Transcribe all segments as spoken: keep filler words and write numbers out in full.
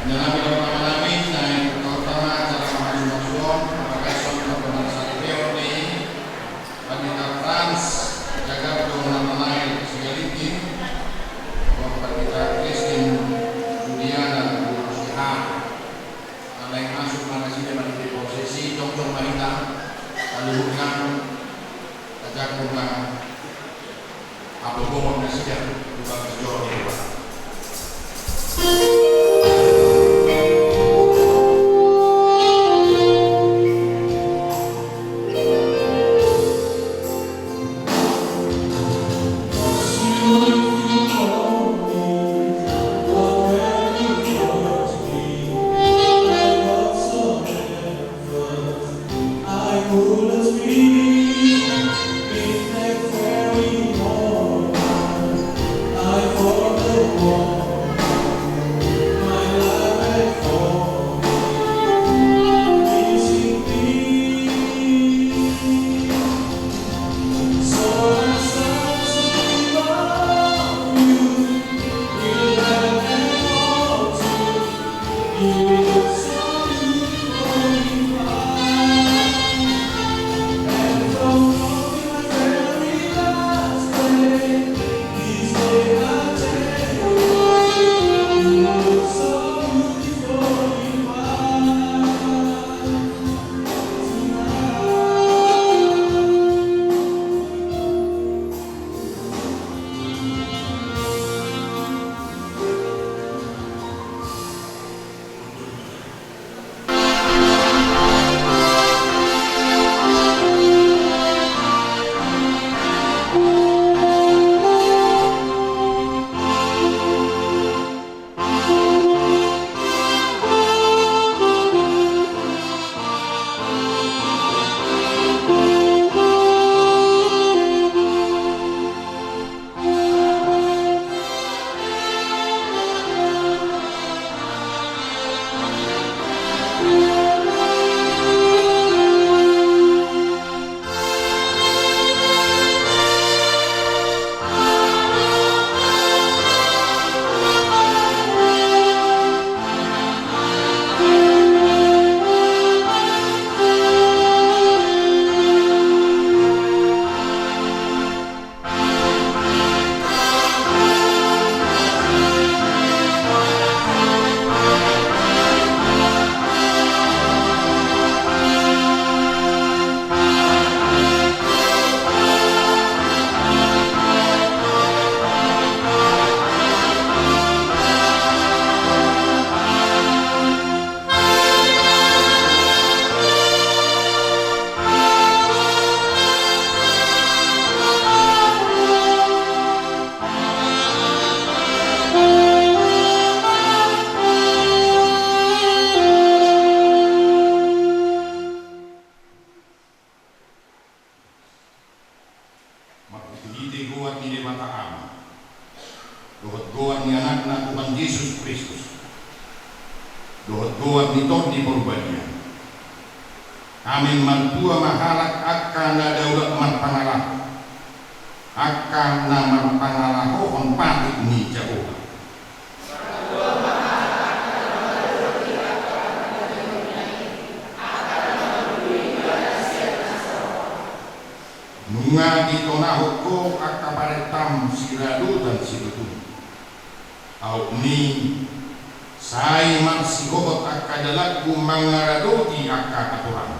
Dalam hidup nama nami, naik pertama acara mahasiswa, apakah suami atau anak sari teori, Pandita Frans Jagardo Natanael Sigalingging, Pandita Christine Juliana Siahaan. Alai masuk ma nasida marhite prosesi, jongjong ma hita, saluhutna, tajago ma. Apa bohong nasida, bukan berjuang di luar. Marhitehite goar ni Debata Ama, dohot goar ni Anakna Tuhan Jesus Kristus, dohot goar ni Tondi Porbadia. Amen. Martua ma halak angka na daulat marpangalaho, angka na marpangalahohon patik ni Jahowa. Nunga ditonahon Ho angka parentam siradotan situtu. Aut ni, sai marsihohot angka dalanku mangaradoti angka aturan.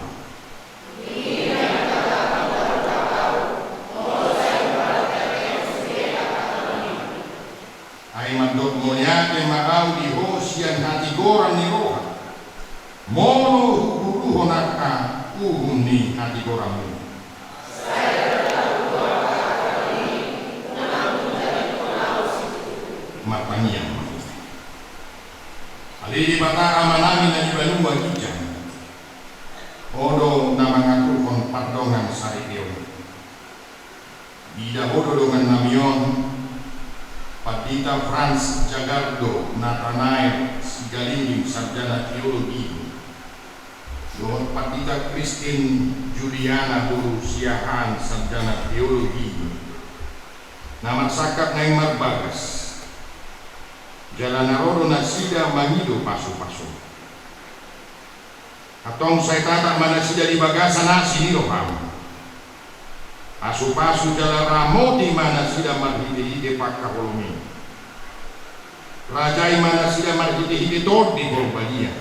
Ai mandok mauliate ma ahu di Ho sian hatigoran ni roha, molo huuruhon angka uhum ni hatigoranMu. Martangiang ma hita. Ale Debata Amanami na di banua ginjang, Ho do na mangaturhon pardongansaripeon. Diida Ho do dongannami on, Pandita Frans Jagardo Natanael Sigalingging, sarjana teologi, dohot Pandita Christine Juliana boru Siahaan, sarjana teologi, na marsangkap naeng marbagas. Jala na ro do nasida mangido pasupasu. Antong sai tatap ma nasida di bagasan asi ni roham. Pasupasu jala ramoti ma nasida marhitehite pangkaholongi. Rajai ma nasida marhitehite Tondi Porbadia.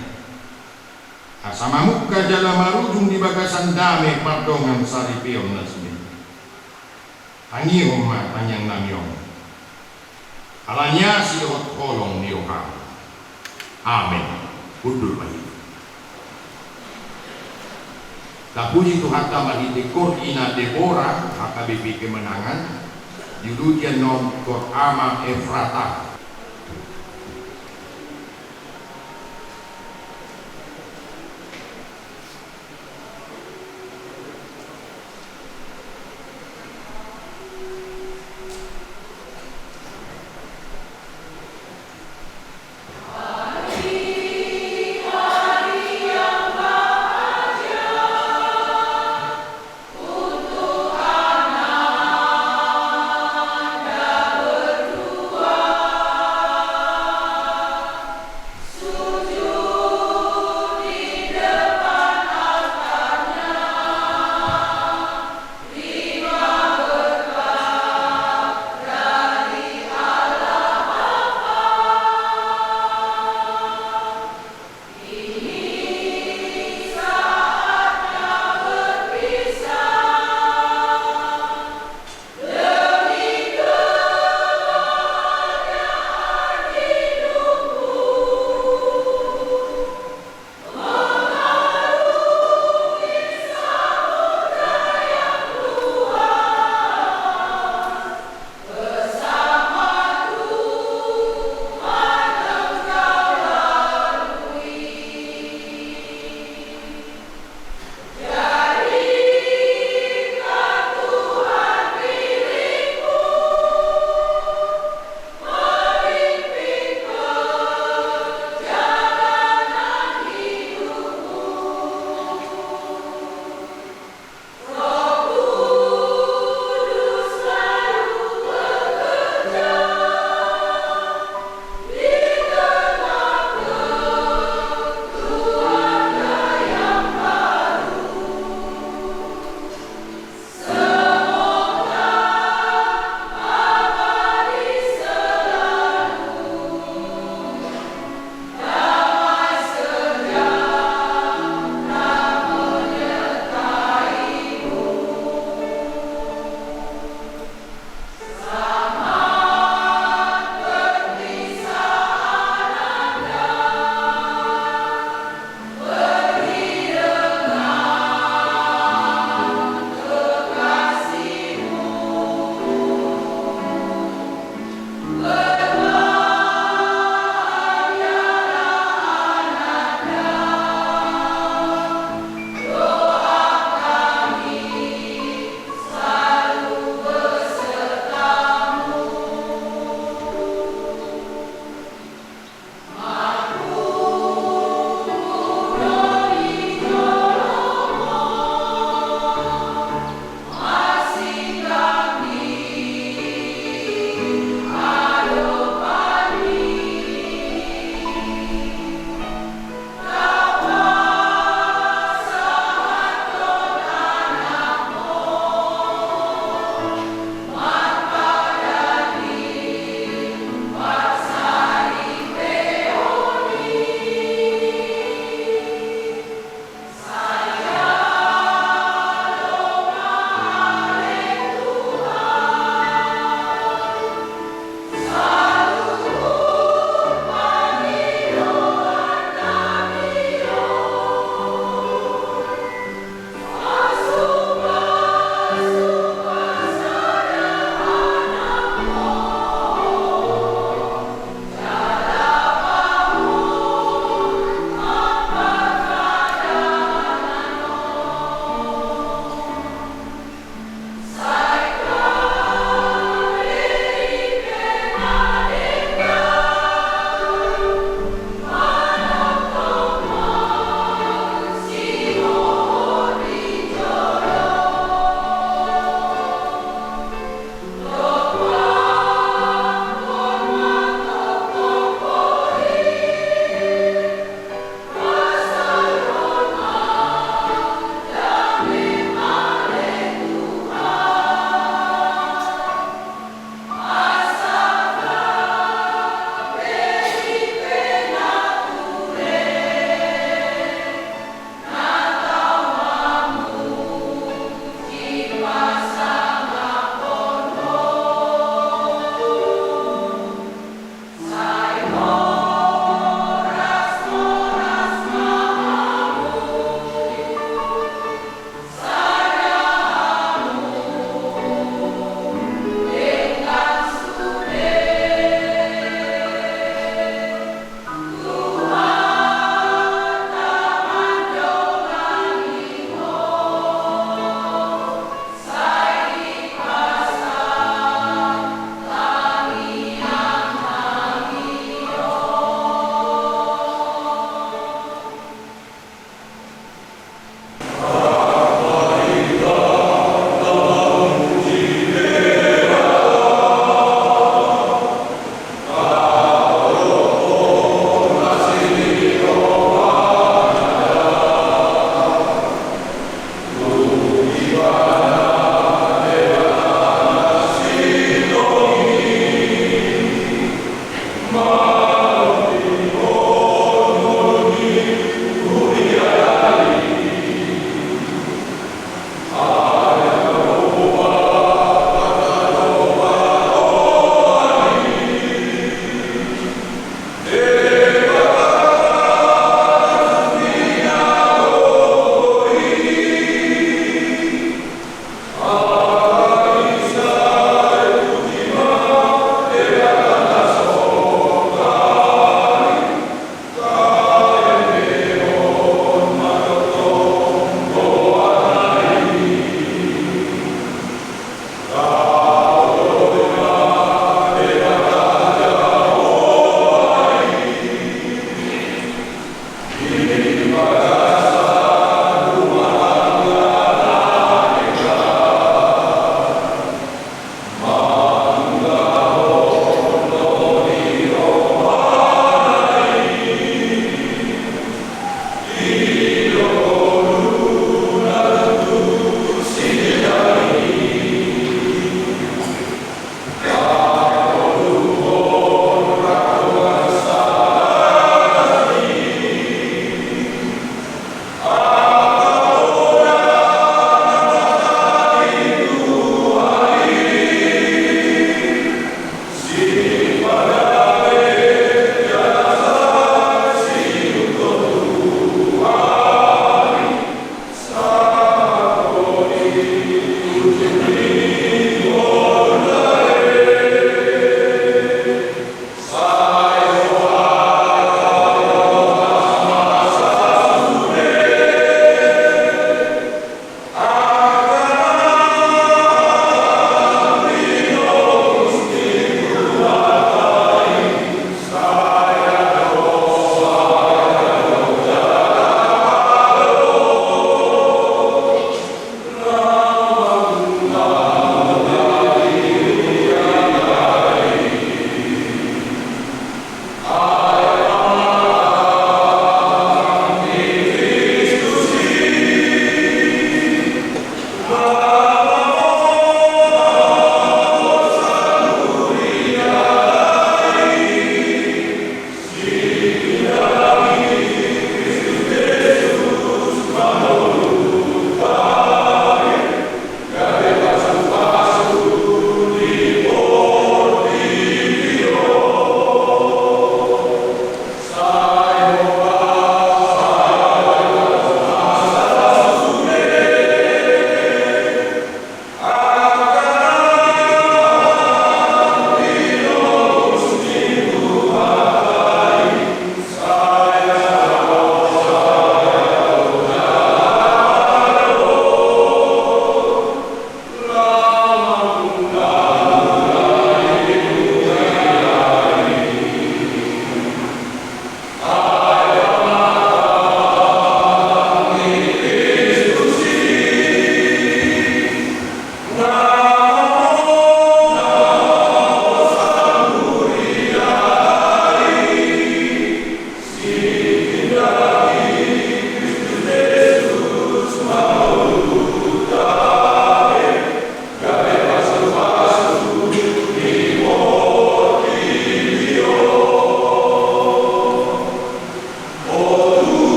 Asa mamungka jala marujung di bagasan dame pardongansaripeon nasida. Tangihon ma tangiang nami on. Ala ni asi dohot holong ni roham. Amen. Hundul ma hita. Tapuji Tuhanta marhite Koor ina Debora, H K B P Kemenangan, diuluti annon Koor Ama Efrata.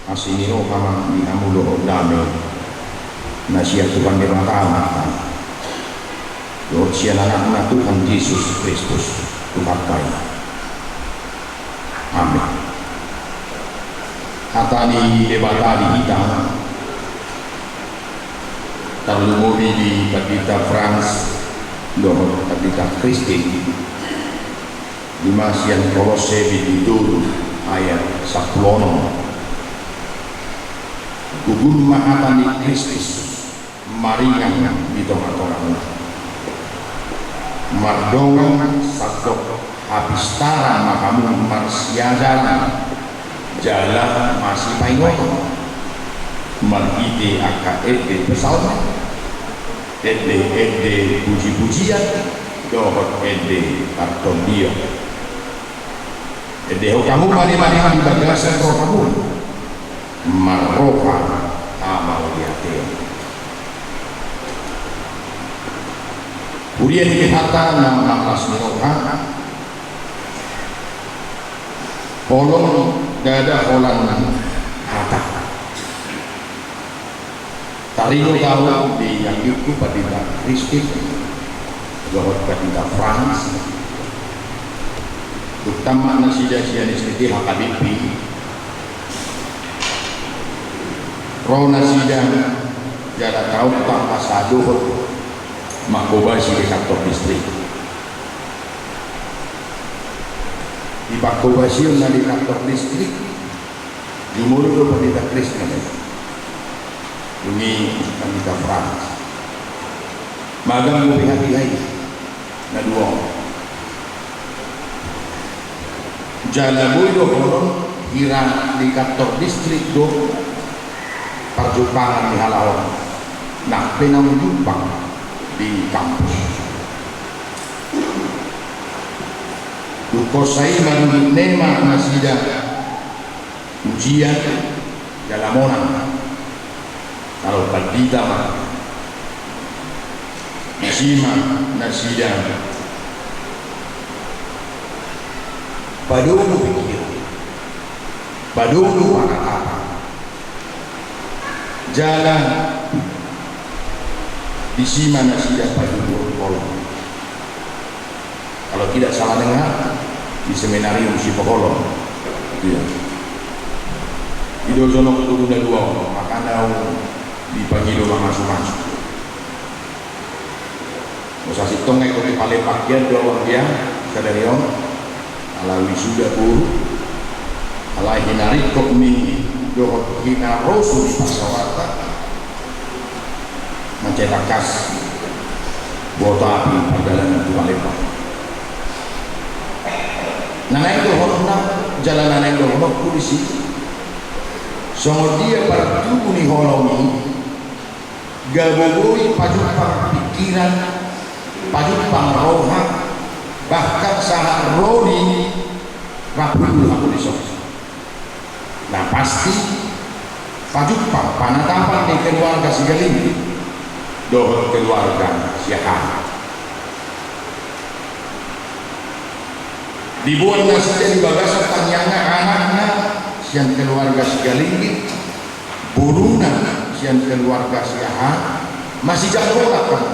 Asi ni roha ma di hamu dohot dame na sian Tuhan Debata Amanta dohot sian Anakna Tuhan Jesus Kristus Tuhanta i. Amen. Hata ni Debata di hita, tarlumobi di Pandita Frans dohot Pandita Kristin, di ma sian Kolosse bindu tolu ayat sampulu onom. Gugun ma hata ni Kristus maringan di tongatongana. Mardongan sandok hapistaran ma hamu marsiadaran jala masipaingoton marhite angka ende psalmen, ende-ende pujipujian dohot ende partondion. Endehon hamu ma Debata di bagasan rohamu marroha hamauliateon. Huria ni Tuhanta na marlas ni roha, holong ndada holan hata. Taringot ahu di anggingku Pandita Kristin dohot Pandita Frans, dung tamat nasida sian S T T H K B P, ro nasida Jala taontang ma sadohot mangkobasi di kantor distrik. Di pangkobasionna di kantor distrik, jumolo do Pandita Krisna, dung i Pandita Frans. Magambo pe hatiha i na dua on. Jala boi dohonon hira di kantor distrik do parjumpangan ni halak on, nang pe naung jumpang di kampus. Dung hosa i manurut ni ma nasida ujian jala monang. Kalau pandita ma, disi ma nasida padomu pikiran, padomu panatapan. Jala disi ma nasida padomu holong. Kalau tidak salah dengar, di seminarium Sipoholon. Iya. I do jonok tu na dua on, makana dipangido mamasu-masu. Molo sasintongna ingkon dipalepak hian do, amang, sadari on. Ala wisuda boru, ala hinaringkot ni dohot hinarosu ni parsaoranta. Mansai tangkas boto api pardalanan tu Palembang. Na naeng dohononku, jala na naeng dohononku disi, songon dia partubu ni holong i, gabe boi pajumpang pikiran, pajumpang roha, bahkan sahat ro di rap hundul hamu dison. Na pasti, pajumpang panatapan ni keluarga Sigalingging dohot keluarga Siahaan. Diboan nasida di bagasan tangiangna anakna sian keluarga Sigalingging, boruna sian keluarga Siahaan, masijang holan.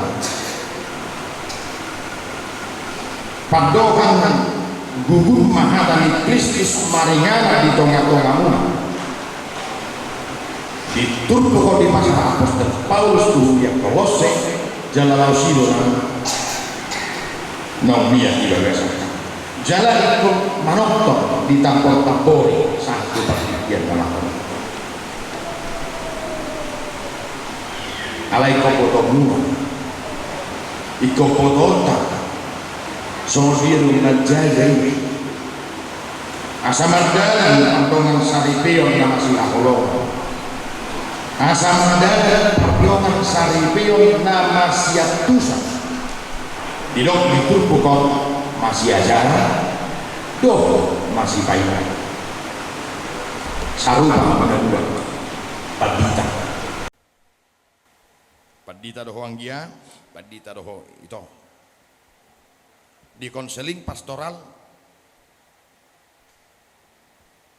Pandohan, gugun ma hata ni Kristus maringanan di tonga-tongamuna. Diturpuk on di pasahat apostel Paulus tu huria Kolosse, jala laos i do na naung mian di bagasan. Jala ingkon manongtong ditambor-tambori sahat tu partingkian na laho. Alai ingkon botoonmuna, ingkon botoonta, songon dia do manjaga i. Asa mardalan pardongan saripeon na masihaholongan. Asa mardalan pardongan saripeon na masiantusan. Didok di turpuk on, masiajaran dohot masipaingaton. Sarupa ma na dua, pandita. Pandita do ho anggia, pandita do ho ito. Di konseling pastoral,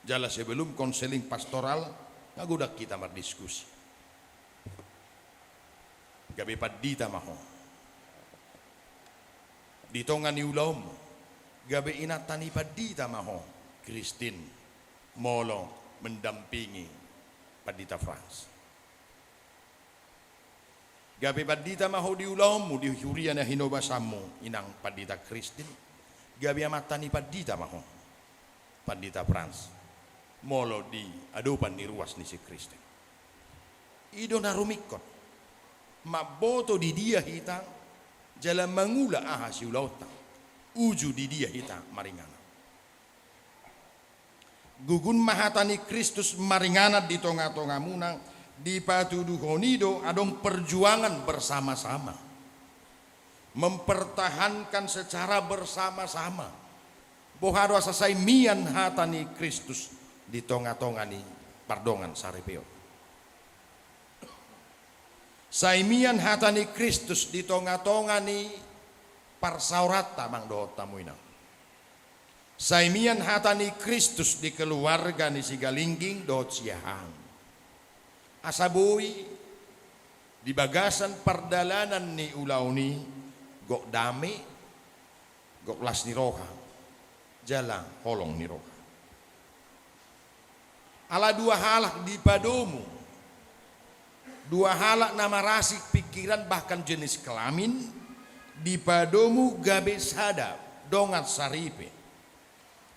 jala sebelum konseling pastoral, nga godang hita mardiskusi. Gabe pandita ma ho. Di tonga ni ulaonmu, gabe inanta ni pandita ma ho, Christine, molo mendampingi Pandita Frans. Gabe pandita ma ho di ulaonmu, di huria na hinobasanmu, inang Pandita Christine. Gabe amanta ni pandita ma ho, Pandita Frans, molo di adopan ni ruas ni si Kristen. I do na rumingkot, mamboto di dia hita, jala mangula aha siulaonta, uju di dia hita maringanan. Gugun ma hata ni Kristus maringanan di tonga-tongamuna, dipatuduhon i do adong perjuangan bersama-sama. Mempertahankan secara bersama-sama. Boha do asa sai mian hata ni Kristus di tonga-tonga ni pardongan saripeon. Sai mian hata ni Kristus di tonga-tonga ni parsaoranta, amang dohot hamu inang. Sai mian hata ni Kristus di keluarga ni Sigalingging dohot Siahaan. Asa boi di bagasan pardalanan ni ulaon i gok dame, gok las ni roha, jala holong ni roha. Ala dua halak dipadomu, Dua halak na marasing pikiran bahkan jenis kelamin dipadomu gabe sada dongan saripe.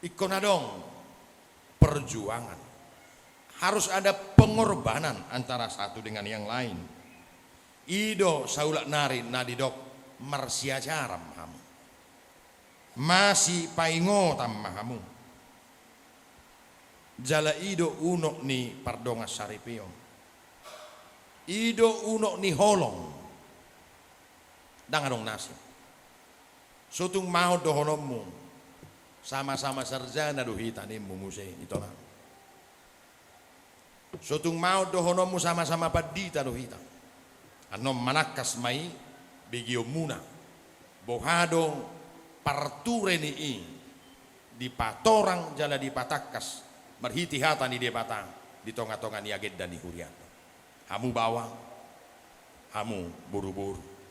Ingkon adong perjuangan. Harus ada pengorbanan antara satu dengan yang lain. I do saulak nari na didok marsiajaran ma hamu. Masipaingotan ma hamu. Jala i do unok ni pardongan saripeon. I do unok ni holong. Ndang adong na asing. So tung mahot dohononmu, sama-sama sarjana do hita nimmu muse, ito na. So tung mahot dohononmu sama-sama pandita do hita. Annon manangkas ma i begeonmuna. Boha do parture ni i dipatorang jala dipatangkas marhite hata ni Debata di tonga-tonga ni agenda ni hurianta. Hamu bawang, hamu boru-boru.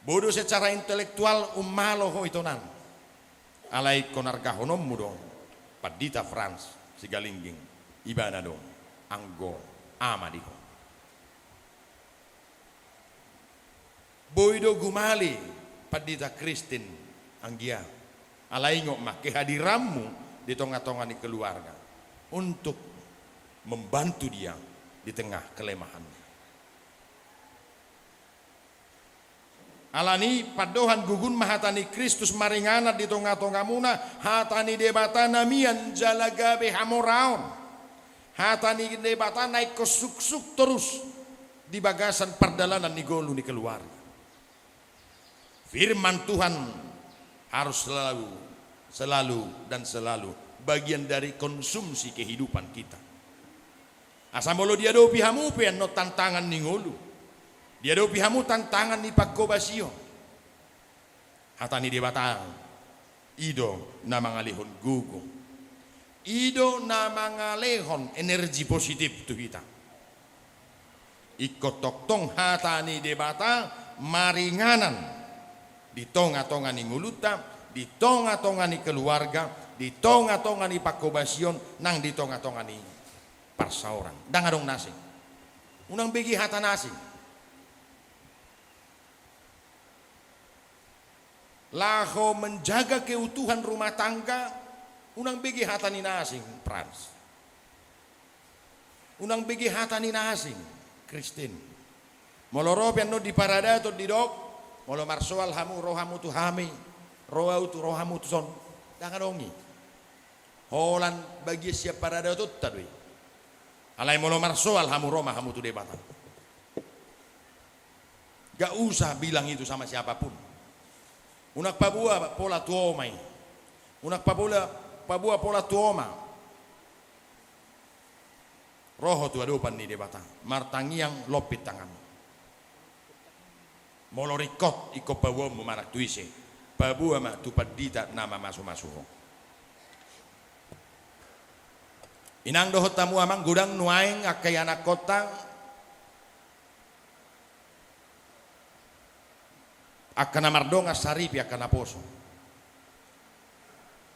Boi do secara intelektual ummalo ho ito na. Alai ingkon argahononmu do Pandita Frans Sigalingging, ibana do anggo ama di ho. Boi do gumale Pandita Kristin anggia. Alai ingot ma kehadiranmu di tonga-tonga ni keluarga untuk membantu dia di tengah kelemahannya. Alani pandohan gugun ma hata ni Kristus maringanan di tonga-tongamuna, hata ni Debata na mian jala gabe hamoraon. Hata ni Debata na ingkon suksuk torus di bagasan pardalanan ni ngolu ni keluarga. Firman Tuhan harus selalu, selalu dan selalu bagian dari konsumsi kehidupan kita. Asa molo diadopi hamu pe annon tantangan ni ngolu, diadopi hamu tantangan ni pangkobasion, hata ni Debata i do na mangalehon gogo, i do na mangalehon energi positif tu hita. Ingkon tongtong hata ni Debata maringanan di tonga-tonga ni ngolunta, di tonga-tonga ni keluarga, di tonga-tonga ni pangkobasion, nang di tonga-tonga ni parsaoran. Ndang adong na asing. Unang bege hata na asing. Laho menjaga keutuhan rumah tangga, unang bege hata ni na asing, Frans. Unang bege hata ni na asing, Kristin. Molo ro pe annon di paradaton didok, molo marsoal hamu, ro hamu tu hami, ro ahu tu, ro hamu tuson. Ndang adong i. Holan bagian sian paradatonta do i. Alai molo marsoal hamu, ro ma hamu tu Debata. Gak usah bilang itu sama siapapun. Unang paboa pola tu oma i. Unang paboa, paboa pola tu oma. Ro ho tu adopan ni Debata, martangiang, lompit tanganmu. Molo ringkot ingkon paboaonmu manang tu ise, paboa ma tu pandita na mamasu-masu ho. Inang dohot hamu amang, godang nuaeng angka ianakkonta, angka na mardongan saripe, angka naposo.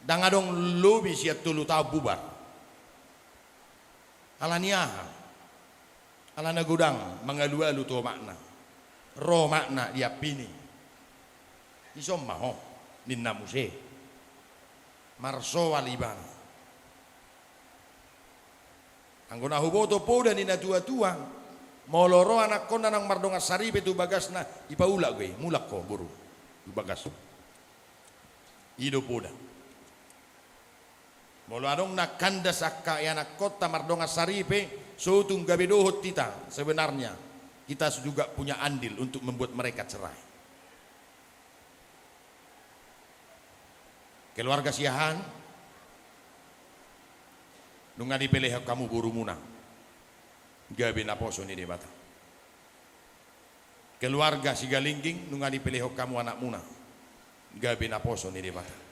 Ndang adong lobi sian tolu taon bubar. Alani aha? Alana godang mangalu-alu tu omakna. Ro omakna diampini. Dison ma ho, ninna muse. Marsoal ibana. Anggo na huboto poda ni natua-tua, molo ro anakkonna naung mardongan saripe tu bagasna, ipaulak do i, mulak ho boru, tu bagas. I do poda. Molo adong na kandas angka ianakkonta mardongan saripe, so tung gabe dohot hita, sebenarnya kita juga punya andil untuk membuat mereka cerai. Keluarga Siahaan, nunga dipelehon hamu borumuna gabe naposo ni Debata. Keluarga Sigalingging, nunga dipelehon hamu anakmuna gabe naposo ni Debata.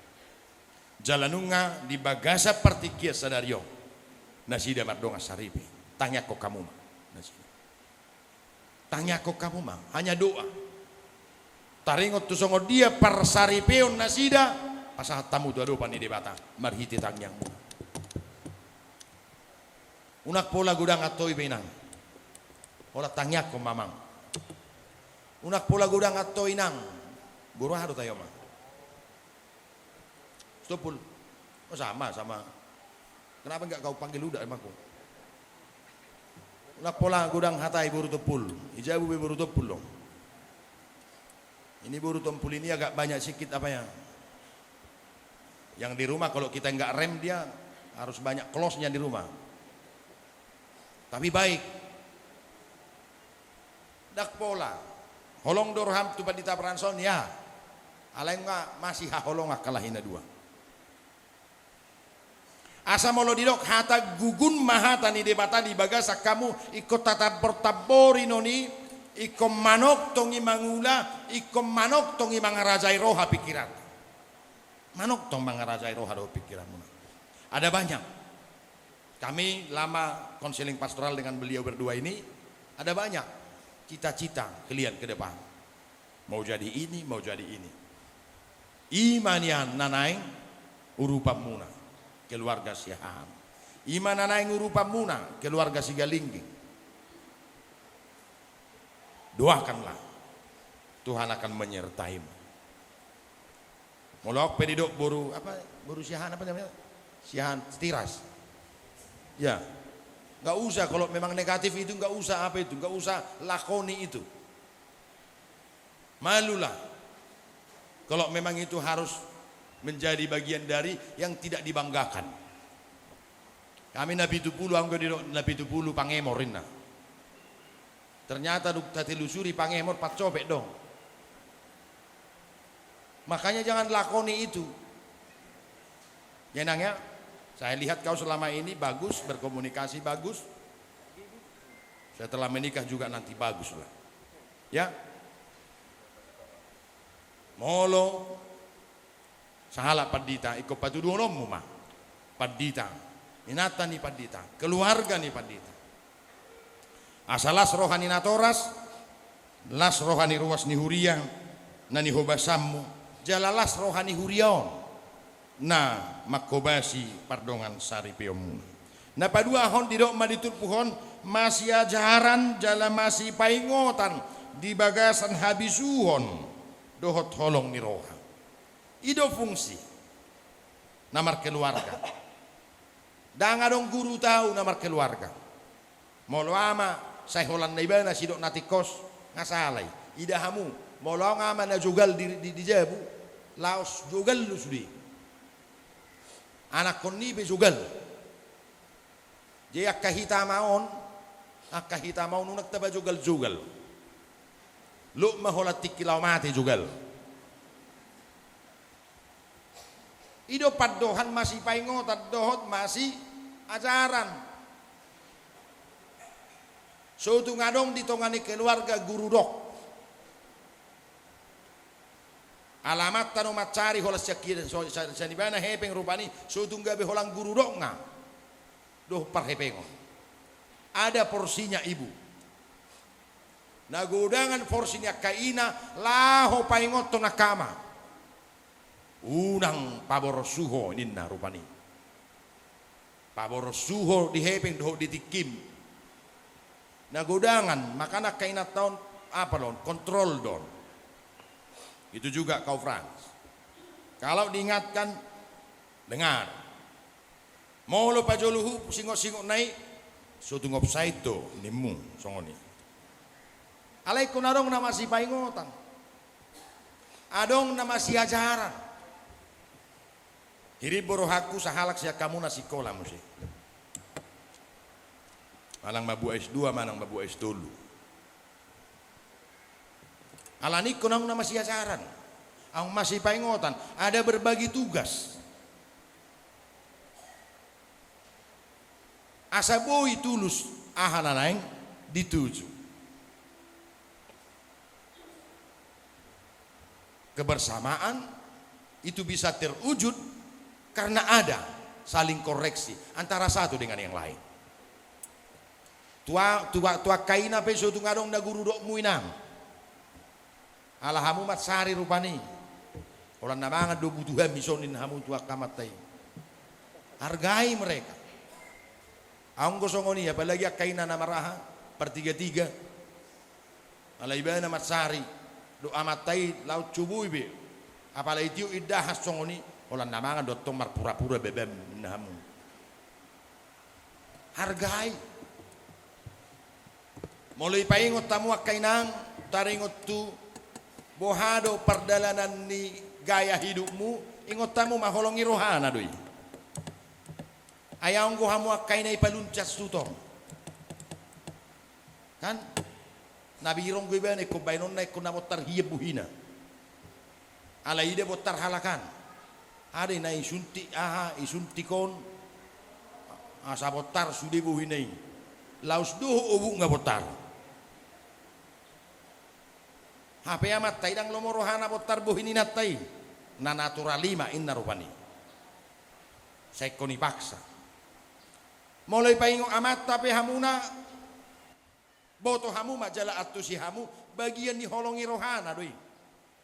Jala nunga di bagasan partingkian sadari on nasida mardongan saripe, tangiangkon hamu ma nasida. Tangiangkon hamu ma, hanya doa. Taringot tu songon dia parsaripeon nasida, pasahat hamu tu adopan ni Debata marhite tangiangmuna. Unang pola godang antoi be, Inang. Holan tangiangkon ma, Amang. Unang pola godang antoi, Inang. Boru aha do tahe, Amang? Sitompul. Oh, sama, sama. Kenapa nggak kau panggil Uda, Amangku? Unang pola godang hata i, boru Tompul. Di jabu be boru Tompul do. Ini boru Tompul ini agak banyak sikit apa ya, yang di rumah kalau kita nggak rem dia harus banyak close-nya di rumah. Tapi baik. Ndang pola. Holong do roham tu Pandita Branson, ya. Alai nga masih haholongan halak i na dua. Asa molo didok hata, gugun ma hata ni Debata di bagasan hamu, ingkon tatambor-tambori non i, ingkon manongtong i mangula, ingkon manongtong i mangarajai roha pingkiran. Manongtong mangarajai roha dohot pingkiranmuna. Ada banyak. Kami lama konseling pastoral dengan beliau berdua ini, ada banyak cita-cita kalian ke depan. Mau jadi ini, mau jadi ini. I ma nian na naeng urupanmuna, keluarga Siahaan. I ma na naeng urupanmuna, keluarga Sigalingging. Doakanlah, Tuhan akan menyertaimu. Molo ahu pe didok boru, apa, boru Siahaan apa namanya? Siahaan Tiras. Ya. Nggak usah, kalau memang negatif itu nggak usah apa itu, nggak usah lakoni itu. Malulah. Kalau memang itu harus menjadi bagian dari yang tidak dibanggakan. Kami na pitu pulu, anggo didok na pitu pulu pangemor inna. Ternyata dung tatelusuri pangemor pancopet do. Makanya jangan lakoni itu. Ya, Nang, ya. Saya lihat kau selama ini bagus, berkomunikasi bagus. Setelah menikah juga nanti bagus lah. Ya. Molo sahalak pandita, ingkon patuduhononmu ma. Pandita, inanta ni pandita, keluarga ni pandita. Asa las roha ni natoras, las roha ni ruas ni huria na nihobasanmu, jala las roha ni huria on na manghobasi pardongan saripeonmuna. Na paduahon, didok ma di turpuk on, masiajaran jala masipaingotan di bagasan habisuhon dohot holong ni roha. I do fungsi na markeluarga. Ndang adong guru tau na markeluarga. Molo ama sai holan na ibana sidok na tingkos, nga sala i. Ida hamu, molo adong ama na jogal di, di, di jabu, laos jogal do sude. Anakkon i pe jogal. Jadi angka hita ama on, angka hita ama on unang taba jogal-jogal. Lot ma holan tingki laho mate jogal. I do pandohan masipaingotan dohot masiajaran. So tung adong di tonga ni keluarga guru dok. Ala amanta do mansari holan sian, sian, sian ibana hepeng rupani, so tung gabe holan guru dok nga. Dohot parhepengon. Ada porsinya ibu. Na godangan porsi ni angka ina laho paingothon angka ama. Unang paboros suho ninna rupani. Paboros suho di hepeng dohot di tingkim. Na godangan, makana angka inanta on, apa do on, kontrol do on. Itu juga kau Frans. Kalau diingatkan, dengar. Molo pajolo hu singot-singot na i, so tung offside do, nimmu, songon i. Alai ingkon adong na masipaingotan. Adong na masiajaran. Hirim bo rohangku sahalak sian hamu na sikola muse. Manang mambuat S dua, manang mambuat S tolu. Alani ingkon adong na masiajaran. Adong masipaingotan. Ada berbagi tugas. Asa boi tulus aha na naeng dituju. Kebersamaan itu bisa terwujud karena ada saling koreksi antara satu dengan yang lain. Tua, tua, tu angka ina pe so tung adong na guru dokmu, Inang. Ala hamu mansari rupani. Holan na mangan do butuhami songon i hamu tu angka amanta i. Hargai mereka. Anggo songon i, apalagi angka ina na maraha, partiga-tiga. Alai ibana mansari, dohot amanta i laos so boi be. Apalai tiop indahan songon i, holan na mangan do tong marpura-pura bebem, ninna hamu. Hargai. Molo dipaingot hamu angka inang, taringot tu boha do pardalanan ni gaya hidupmu, ingot hamu ma holong ni rohana do i. Ai anggo hamu angka ina i paluncas tu tong. Kan? Na birong do ibana ingkon baenonna ingkon na bontar hian bohina. Alai ida bontar halak an. Ada na isuntik aha, isuntik on. Asa bontar sude bohina i. Laos dohot obukna bontar. Hape amanta i ndang lomo rohana bontar bohi ni inanta i. Na natural i ma inna rupani. Sai ingkon dipaksa. Molo dipaingot amanta pe hamuna, boto hamu ma jala antusi hamu, bagian ni holong ni rohana do i.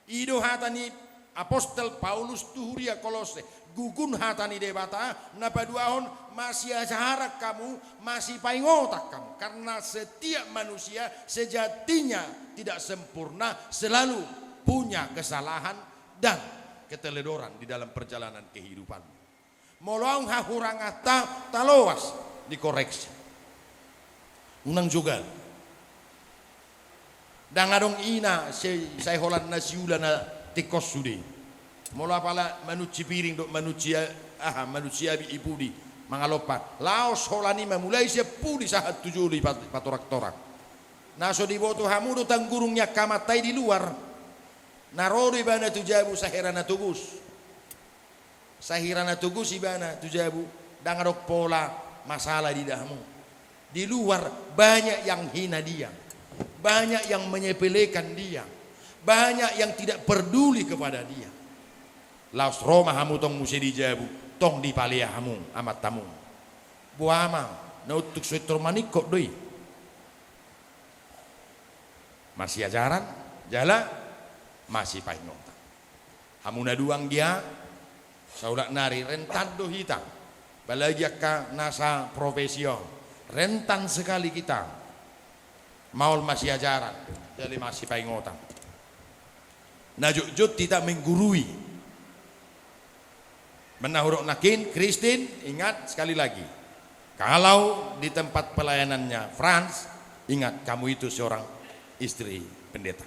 I do hata ni apostel Paulus tu huria Kolose, gugun hata ni Debata, na paduahon, masiajaran hamu, masipaingotan hamu. Karena setiap manusia sejatinya tidak sempurna, selalu punya kesalahan dan keteledoran di dalam perjalanan kehidupan. Molo adong hahuranganta, taloas dikoreksi. Unang jogal. Ndang adong ina sai, sai holan na siula na tingkos sude. Molo apala manunsi piring dohot manunsi a-, aha, manunsi abit i pudi, mangalompa. Laos holan i ma mulai sian pudi sahat tu jolo i pat-, patorak-torak. Na so diboto hamu do tanggurung ni angka amanta i di luar. Na ro do ibana tu jabu sahira na togus. Sahira na togus ibana tu jabu, ndang adong pola masalah di dahamu. Di luar banyak yang hina dia, banyak yang menyepelekan dia, banyak yang tidak peduli kepada dia. Laos ro ma hamu tong muse di jabu, tong dipalea hamu amantamu. Boha ma, na untung so intor maningkot do i. Masiajaran, jala masipaingotan. Hamu na dua anggia, saulak nari rentan do hita. Apalagi angka nasa profesi on. Rentan sekali kita. Maol masiajaran, jala masipaingotan. Na jotjot hita menggurui. Molo hudok nangkin, Christine, ingat sekali lagi. Kalau di tempat pelayanannya Franz, ingat kamu itu seorang istri pendeta.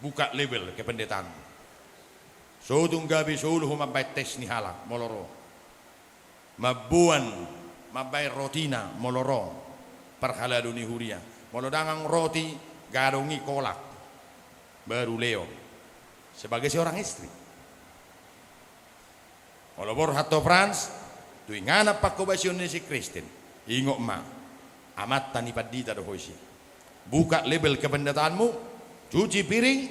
Buka label kependetaanmu. So tung gabe solu ho mambaen tes ni halak, molo ro. Mamboan, mambaen rotina, molo ro. Parhalado ni huria. Molo ndang adong roti, gadong i kolak. Baru lehon. Sebagai seorang istri. Molo borhat ho Franz, tu inganan panghobasion ni si Christine. Ingot ma, amanta ni pandita do ho disi. Buka label kependetaanmu, cuci piring,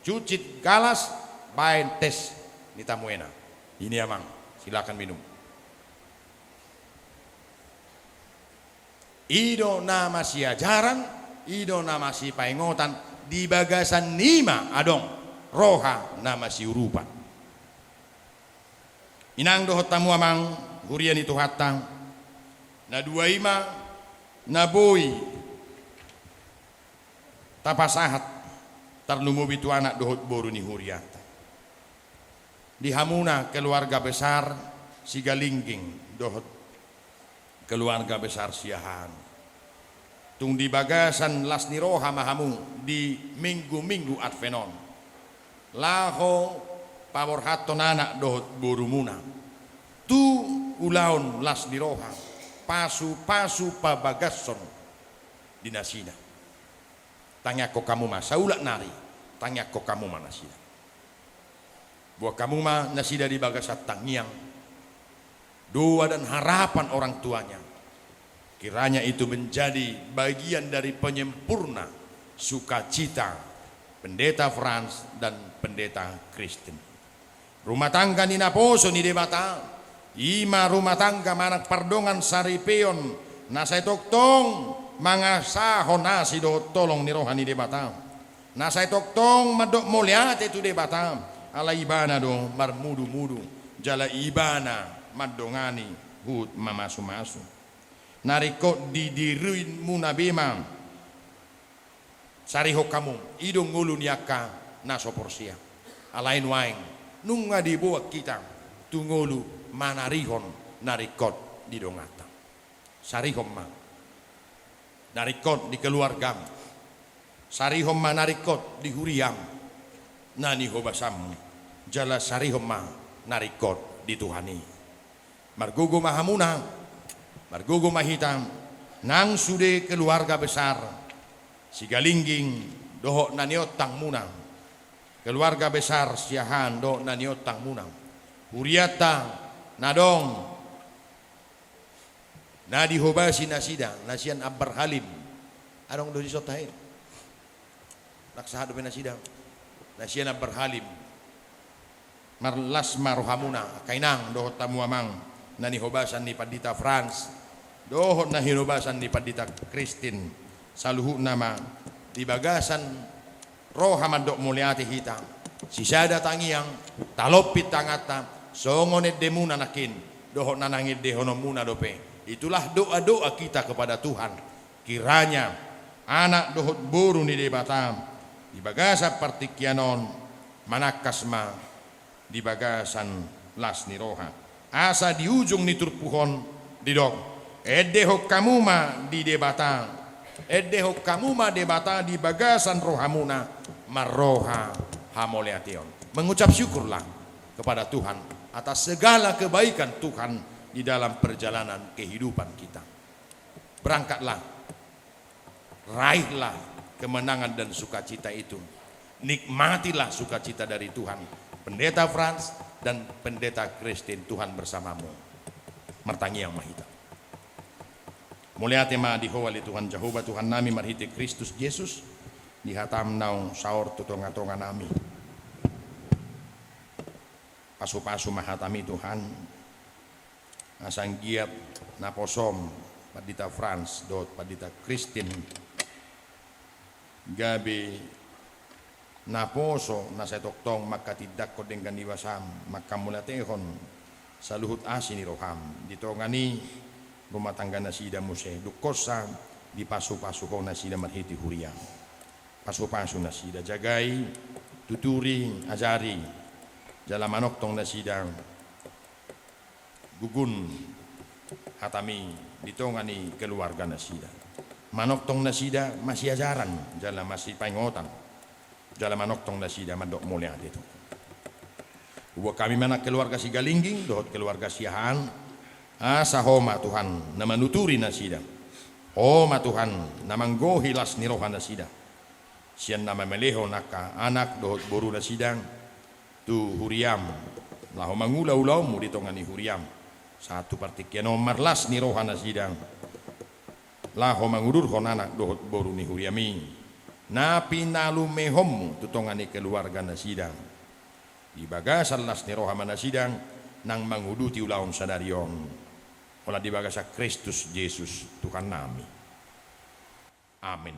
cuci galas, baen tes ni tamuena. Ini amang, silakan minum. I do na masiajaran, i do na masipaingotan, di bagasan i ma adong roha na masiurupan. Inang dohot hamu amang, huria ni Tuhanta, na dua i ma na boi tapasahat tarlumobi tu anak dohot boru ni hurianta. Di hamuna keluarga besar Sigalingging dohot keluarga besar Siahaan. Tung di bagasan las ni roha ma hamu di minggu-minggu Advent on. Laho paborhathon anak dohot borumuna. Tu ulaon las ni roha, pasu-pasu pabagashon di nasida. Tangiangkon hamu ma, saulak nari, tangiangkon hamu ma nasida. Boan hamu ma nasida di bagasan tangiang, doa dan harapan orang tuanya. Kiranya itu menjadi bagian dari penyempurna sukacita Pendeta Franz dan Pendeta Christine. Rumah tangga ni naposo ni Debata, i ma rumah tangga manang pardongan saripeon, na sai tongtong mangasahon asi dohot holong ni roha ni Debata. Na sai tongtong mandok mauliate tu Debata, ala Ibana do marmudu-mudu, jala Ibana mandongani huhut mamasumasu. Na ringkot di dirimuna be ma sarihon hamu, i do ngolu ni angka na so porsea. Alai nuaeng nunga diboan hita tu ngolu manarihon na ringkot di donganta. Sarihon ma na ringkot di keluargam, sarihon ma na ringkot di huriam, na nihobasanmu, jala sarihon ma na ringkot di Tuhan i. Margogo ma hamuna, margogo ma hita, nang sude keluarga besar Sigalingging dohot na niontangmuna, keluarga besar Siahaan dohot na niontangmuna, hurianta na adong na dihobasi nasida, na sian Ambar Halim. Adong do dison tahe? Ndang sahat dope nasida, na sian Ambar Halim. Marlas ma rohamuna, angka inang dohot hamu amang, na nihobasan ni Pandita Frans dohot na hinobasan ni Pandita Kristin, saluhutna ma di bagasan roha mandok mauliate hita. Sisada tangiang, talompit tanganta, songon endemuna nangkin dohot na nangendehononmuna dope. Itulah doa-doa kita kepada Tuhan. Kiranya anak dohot boru ni Debata di bagasan partingkian on manangkas ma di bagasan las ni roha, asa di ujung ni turpuk on didok, endehon hamu ma di Debata, endehon hamu ma Debata di bagasan rohamuna marroha hamauliateon. Mengucap syukurlah kepada Tuhan atas segala kebaikan Tuhan di dalam perjalanan kehidupan kita. Berangkatlah, raihlah kemenangan dan sukacita itu. Nikmatilah sukacita dari Tuhan. Pendeta Frans dan Pendeta Kristin, Tuhan bersamamu. Martangiang ma hita. Mauliate ma di Ho ale Tuhan Jahowa, Tuhannami, marhite Kristus Jesus, di hataM naung saor tu tongatonganami. Pasupasu ma hataMi, Tuhan, asa anggiat naposoM Pandita Frans dohot Pandita Kristin gabe naposo na sai tongtong manghatindanghon denggan ni basaM, manghamauliatehon saluhut asi ni rohaM di tonga ni rumah tangga nasida muse, dung songon i dipasupasu Ho nasida marhite huriaM. Pasupasu nasida, jagai, tuturi, ajari, jala manongtong nasida gogo hataMi di tonga ni keluarga nasida. Manongtong nasida masiajaran jala masipaingotan, jala manongtong nasida mandok mauliate tu Ho. Huboan hami ma nang keluarga Sigalingging dohot keluarga Siahaan, asa Ho ma Tuhan na manuturi nasida. Ho ma Tuhan na manggohi las ni roha nasida sian na mamelehon angka anak dohot boru nasida tu huriaM, laho mangula ulaonMu di tonga ni huriaM. Sahat tu partingkian on marlas ni roha nasida laho mangudurhon anak dohot boru ni huriaMi na pinalumehonMu tu tonga ni keluarga nasida. Di bagasan las ni roha ma nasida nang manguduti ulaon sadari on. Holan di bagasan Kristus Jesus Tuhannami. Amin.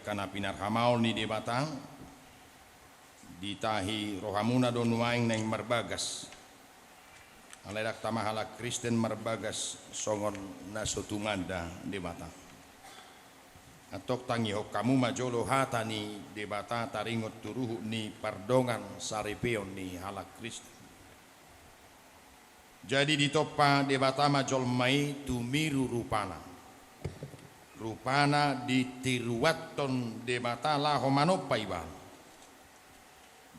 Angka na pinarhamaol ni Debata, ditahi rohamuna do nuaeng naeng marbagas. Alai ndang tama halak Kristen marbagas songon na so tumanda Debata. Antong tangihon hamu ma jolo hata ni Debata taringot tu ruhut ni pardongan saripeon ni halak Kristen. Jadi ditompa Debata ma jolma i tu miru rupana. Rupana ditiruanhon Debata laho manompa ibana.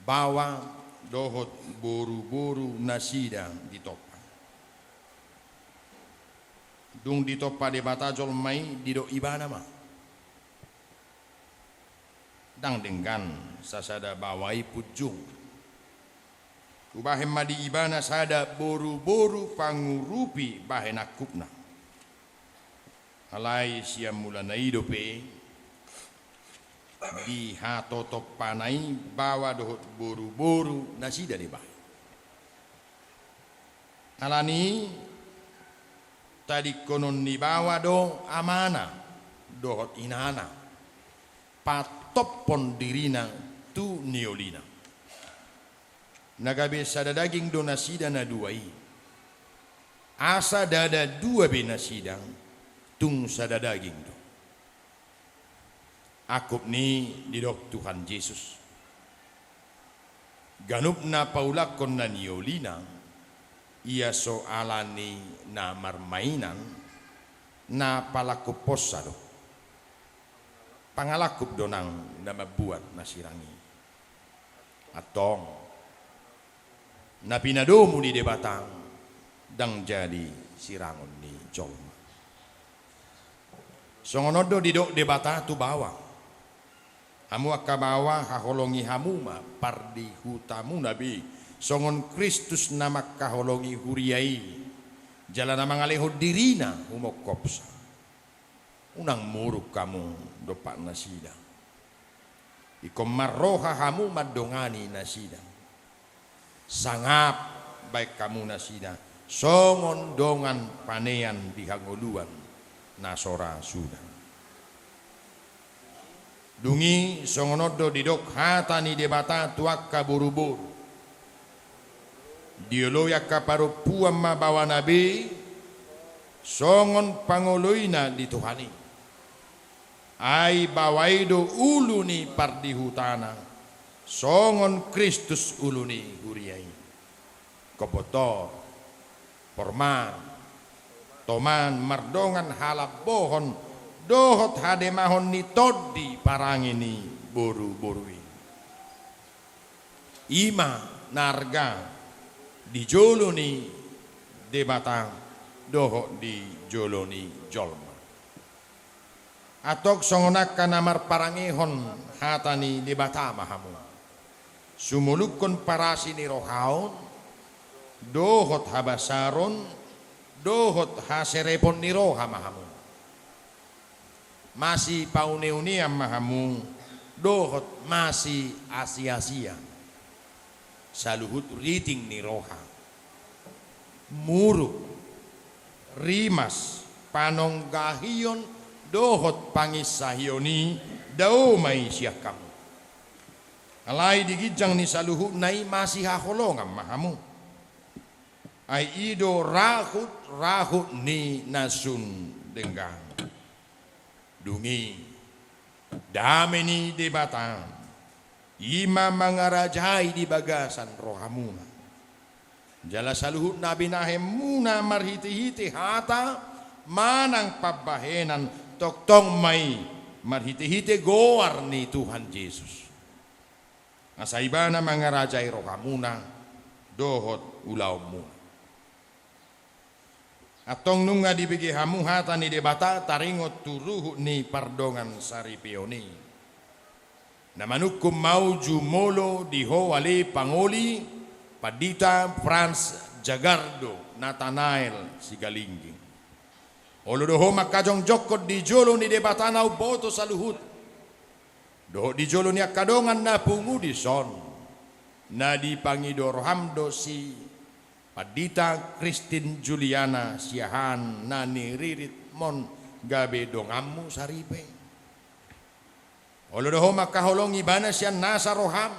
Baoa dohot boruboru nasida ditompa. Dung ditompa Debata jolma i, didok ibana ma: Ndang denggan sasada baoa i punjung. Hubahen ma di ibana sada boruboru pangurupi bahen angkupna. Alai sian mulana i dope dihatotompana i baoa dohot boruboru nasida dibahen. Alani i tadingkonon ni baoa do amana dohot inana patomphon dirina tu niolina. Na gabe sada daging do nasida na dua i. Asa ndada dua be nasida, tung sada daging do. Angkup ni i didok Tuhan Jesus: Ganup na paulakhon na niolina, ia so ala ni na marmainan, na palangkuphonsa do. Pangalangkup do nang na mambuat na sirang i. Antong, na pinadomu ni Debata ndang jadi sirangon ni jolma. Songon on do didok Debata tu baoa: Hamu angka baoa, haholongi hamu ma pardihutamuna be, songon Kristus na mangkaholongi huria i, jala na mangalehon dirina humongkopsa. Unang muruk hamu dompak nasida. Ingkon marroha hamu mandongani nasida. Sangap baen hamu nasida songon dongan panean di hangoluan na so ra suda. Dung i songon on do didok hata ni Debata tu angka boruboru: Dioloi angka parompuan ma baoana be songon pangoloina di Tuhan i. Ai baoa i do ulu ni pardihutana, songon Kristus ulu ni huria i. Ingkon botor, porma, toman mardongan halambohon dohot hademahon ni tondi parange ni boruboru i. I ma na arga di jolo ni Debata dohot di jolo ni jolma. Antong songon angka na marparangehon hata ni Debata ma hamu. Sumolukhon parasi ni roha on, dohot habasaron, dohot haserepon ni roha ma hamu. Masipauneunean ma hamu, dohot masiasiasian. Saluhut riting ni roha, muruk, rimas, panonggahion dohot panginsahion i dao ma i sian hamu. Alai di ginjang ni saluhutna i masihaholongan ma hamu. Ai i do rahutrahut ni na sun denggan. Dung i, dame ni Debata i ma mangarajai di bagasan rohamuna. Jala saluhut na binahenmuna marhitehite hata manang pambahenan, tongtong ma i marhitehite goar ni Tuhan Jesus. Asa Ibana mangarajai rohamuna dohot ulaonmuna. Antong nunga dibege hamu hata ni Debata taringot tu ruhut ni pardongan saripeon i. Na manungkun ma au jumolo di ho ale pangoli, Pandita Franz Jagardo Natanael Sigalingging. Olo do ho mangkajongjongkon di jolo ni Debata na umboto saluhut, dohot di jolo ni angka dongan na pungu dison, na dipangido roham do si Pandita Christine Juliana Siahaan na niriritmon gabe donganmu saripe. Olo do ho mangkaholongi ibana sian nasa roham,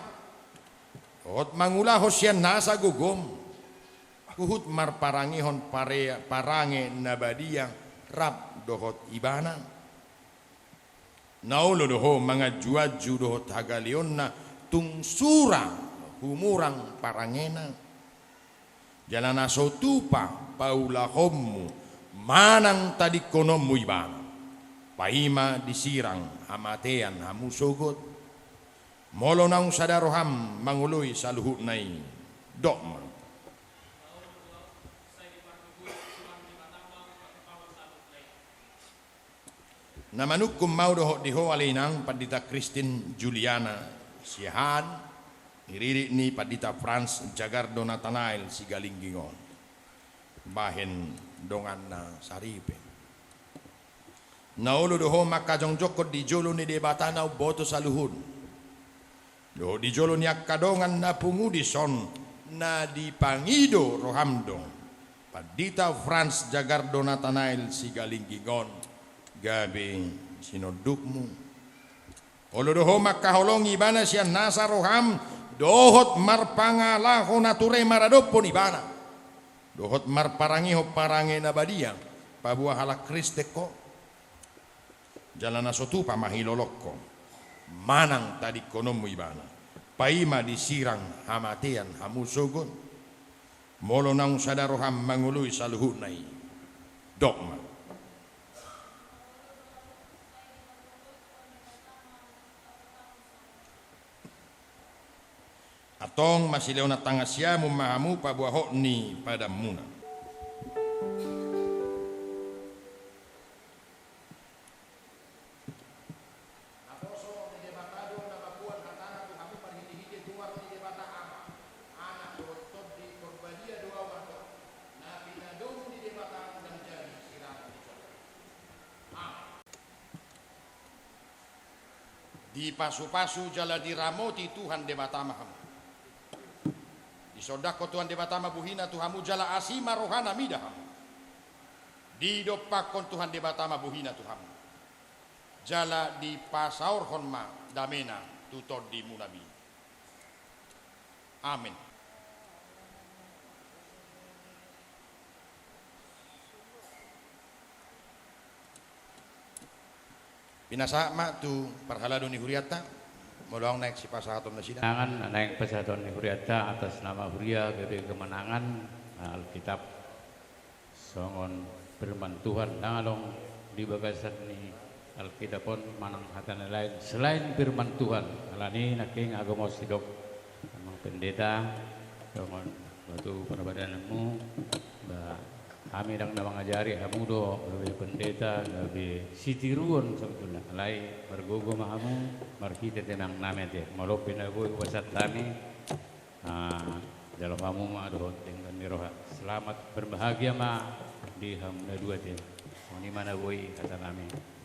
dohot mangulahon sian nasa gogom, huhut marparangehon pare-, parange na badia rap dohot ibana. Na olo do ho manganju-anju dohot hagaleonna tung sura humurang parangena. Jala na so tupa paulahonmu manang tadingkononmu ibana, paima disirang hamatean hamu sogot. Molo naung sada roham mangoloi saluhutna i, dok ma. Na manungkun ma au dohot di ho ale inang Pandita Christine Juliana Siahaan, iririt ni Pandita Frans Jagardo Natanael Sigalingging on, bahen donganna saripe. Na olo do ho mangkajongjonghon di jolo ni Debata na umboto saluhut, dohot di jolo ni angka dongan na pungu dison na dipangido roham do Pandita Frans Jagardo Natanael Sigalingging on gabe sinondukmu. Olo do ho mangkaholongi ibana sian nasa roham, dohot marpangalaho na ture maradophon ibana, dohot marparangehon parange na badia paboa halak Kristen ho. Jala na so tupa ma hilolong ho manang tadingkononmu ibana, paima disirang hamatean hamu sogot. Molo naung sada roham mangoloi saluhutna i, dok ma. Antong masilehonan tangan siamun ma hamu paboa hot ni padanmuna. Naposo ni Debata do na mamboan hatana tu hamu marhitehite goar ni Debata Ama, Anak dohot Tondi, Porbadia do ahu antong, na pinadomu ni Debata ndang jadi sirang ni jolma. Amen. Dipasupasu jala diramoti Tuhan Debata ma hamu. Disondangkon Tuhan Debata ma bohina tu hamu jala asi ma rohana mida hamu. Didompakkon Tuhan Debata ma bohina tu hamu, jala dipasaorhon ma damena tu tondimuna be. Amen. Pinasahat ma tu parhalado ni hurianta, molo naeng sipasahaton nasida. Tangan, naeng pasahaton ni hurianta atas nama huria gabe kemenangan, Alkitab. Songon firman Tuhan, ndang adong di bagasan ni Alkitab on manang hata na lain selain firman Tuhan. Alani nangkin agamos sidok Amang Pendeta, songon batu parbadananmu, ba hami ndang na mangajari hamu do gabe pendeta, gabe sitiruon sabotulna. Alai margogo ma hamu marhite tangiang nami ate. Molo pe na boi hupasahat hami, Ah, jalo hamu ma dohot denggan ni roha. Selamat berbahagia ma di hamu na dua ate. Songon i ma na boi hata nami.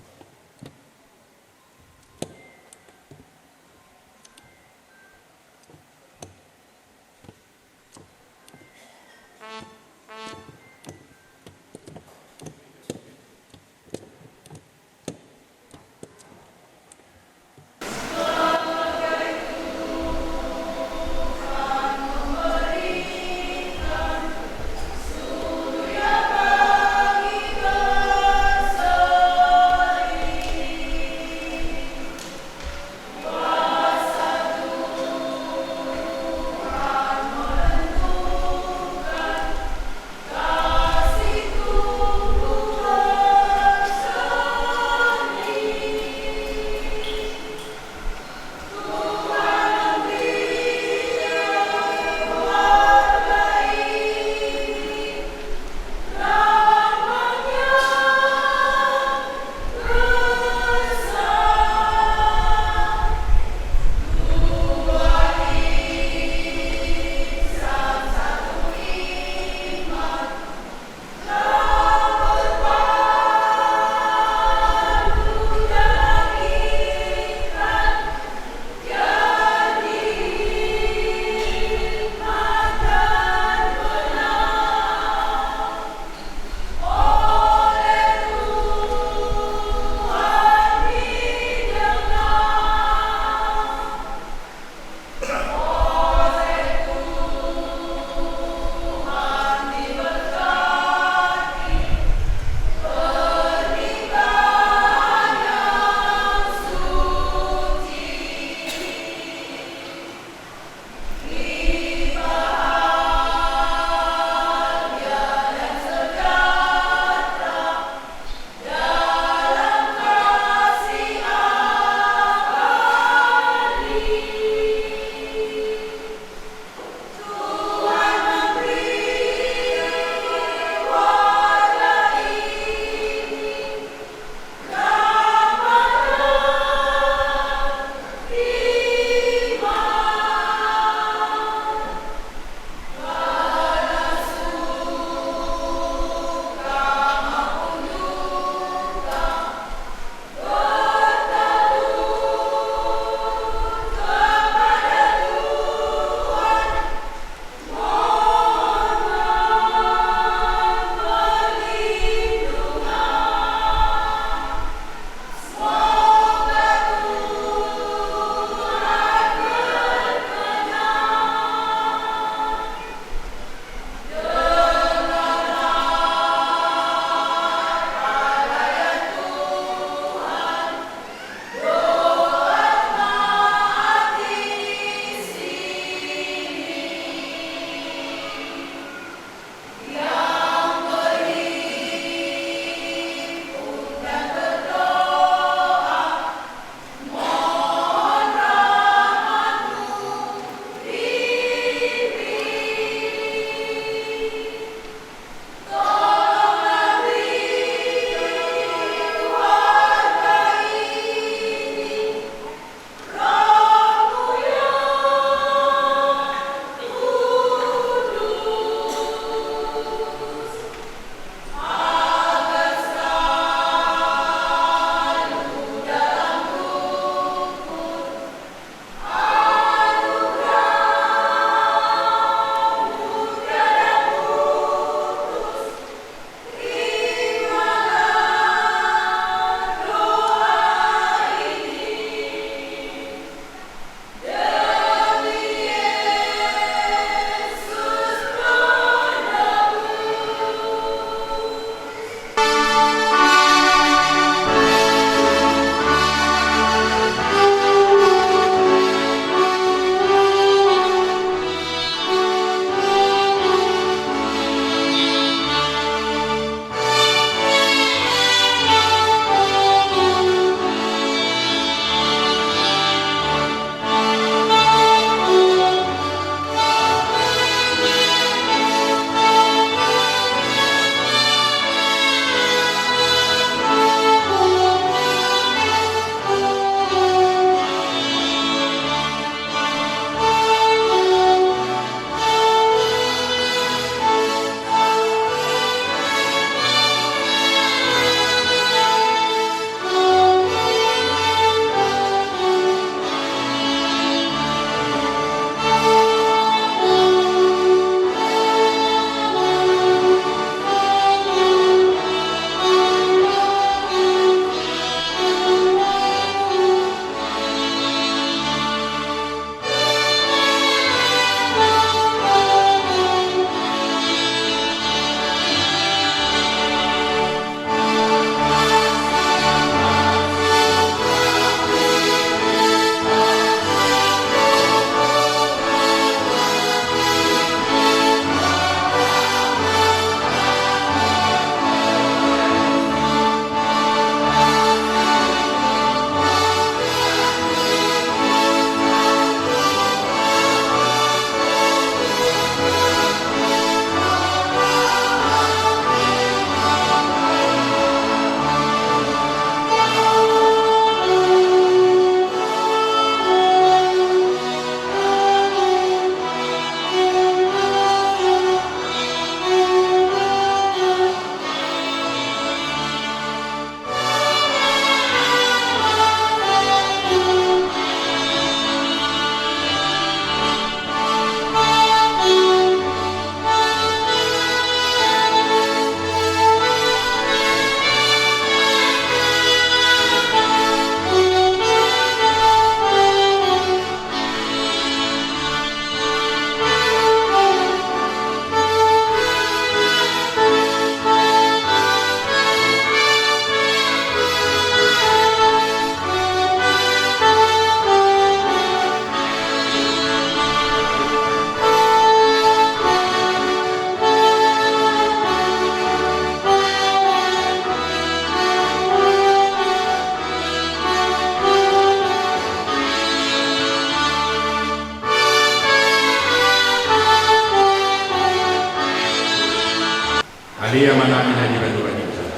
Ia manami na di banua ginjang,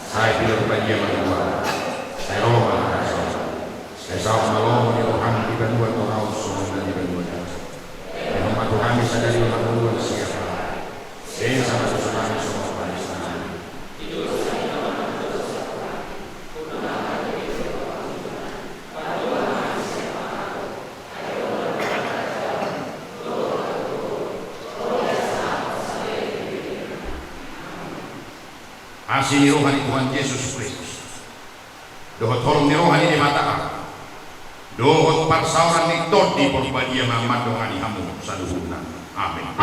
sai pinarbadia ma roham, sai ro ma harajaon, sai saut ma lomo ni roham di banua tonga on songon na di banua ginjang. Lehon ma tu hami sadari on hangoluan siapari. Sesa ma dosanami songon panesanami. Asi ni roha ni Tuhan Jesus Kristus, dohot holong ni roha ni Debata Ama, dohot parsaoran ni Tondi Porbadia ma mandongani hamu saluhutna. Amen.